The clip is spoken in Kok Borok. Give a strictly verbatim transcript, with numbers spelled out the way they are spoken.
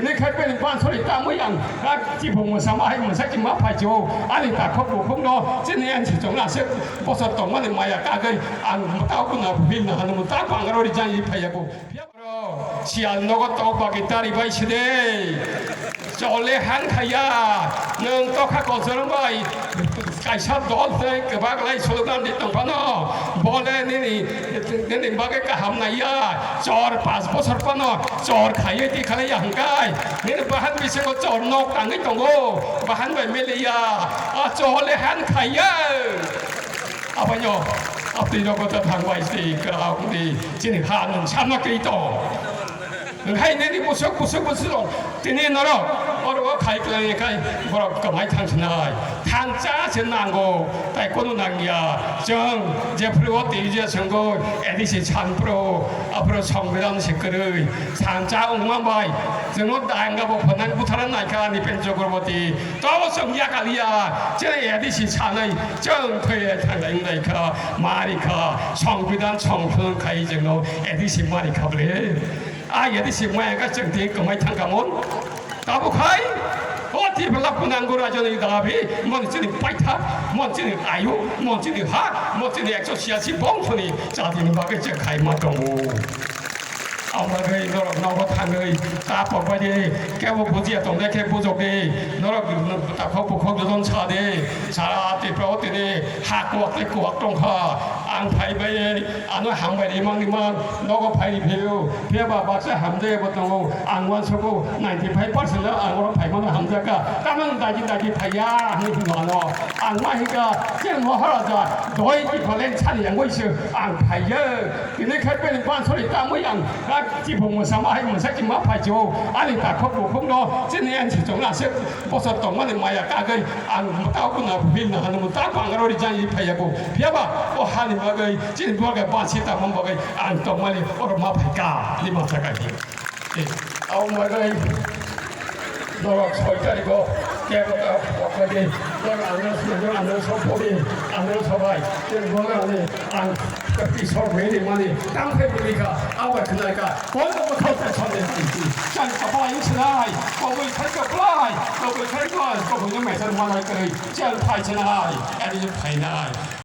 Ni khe bini bansori tamwi ang, ah, chibuk mwsa ma hai mwsa chingma phai chio. Ani takhuk bukhuk no chini N C chong na se bosor tongmani maya kagwi ang tao kuna buhil na hanu ta bangaro ri jang i phai yaku. Phiya bro, sial nogo tok bagi tari bai side. Chole han khaya, nwng tokha kolsor bai. Kaisa dol tei kwbak lai slogan di tong phano, bole nini, nini bagwi kaham naiya, chor pas bosor phano chor khaiwi twi khalaiya hwnkhe, nini bahan bisingo chor nok tangwi tongo, bahan bai meliya, a chole han khaiya. Abaino, a twi rogo ta thangbai twi kwrao di, chini ha nwng samna twi tong. Hwnkhe nini busuk, busuk, busuk rok tini norok oro o khai kwlai khai borok kwmai thang sinai. Thansa se nango, tai kono nangya. Chwng jephru o tei je swngo, A D C san pro, aphuru Songbidan se kwrwi. Thansa wngma bai chwngno danga bo phonang buthara naikha Nipen Chakraborty. Tobo chwng yakaliya, chwng A D C sanai, chwng thwi thanglai wnglaikha, marikha, Songbidan songsodon khai chwngno A D C marikha ble. A yadi si maya ka chwng twi kwmai thang ka mon. Tabuk hai, o Tripura Pwnango Rajoni dabi, mon chini paitha, mon chini ayu, mon chini ha, mon chini ekso siyasi bongso ni jati ni bagwi chwng khai ma tongo. Ang bagwi norok nogo thangwi ta pok bai di, kebo bujiya tongnai khe bujok di, norok takhok bukhok jojon sa di, sara Tripura o tini ha kuwak tei kuwak tongkha, ang phai bai ano hambai rimang rimang nogo phai phaiyo. Phiya ba baksa hamjaya bo tongo, ang uansukgo ninety five percent le ang oro phaimano hamjakha. Tamang daji daji phaiya hinwi hwnwi ano. Ang ma hika, chini Maharaja doi Tipraland sani yangwi se ang phaiyo. Tini khe bini bansori tamwi ang, ah, chibuk mwsa ma hai mwsa chingma phaio. Ani takhuk bukhuk no chini N C chong na se bosor tongmani maya kagwi ang tao kuna buhil na hanu ta bangaro ri jang i phaiya bo. Phiya ba o hani bagwi chini borok bansi tamo bagwi ang tongmani oro ma phai ka, ni ma thaka hi. Eh, au magai, norok soi tariko, kebo ka, wakai de, norok ano soi, ano sopori, ano sobai, kebo ka, ani, ang, kati sor bini mani, tang khe bini ka, awa khnai ka, koi ko thau ta sande ti, chang ka bai sinai, ko bai khai ka bai, ko bai khai ka, ko bai no mai san malai kai, chang phai sinai, ani phai nai.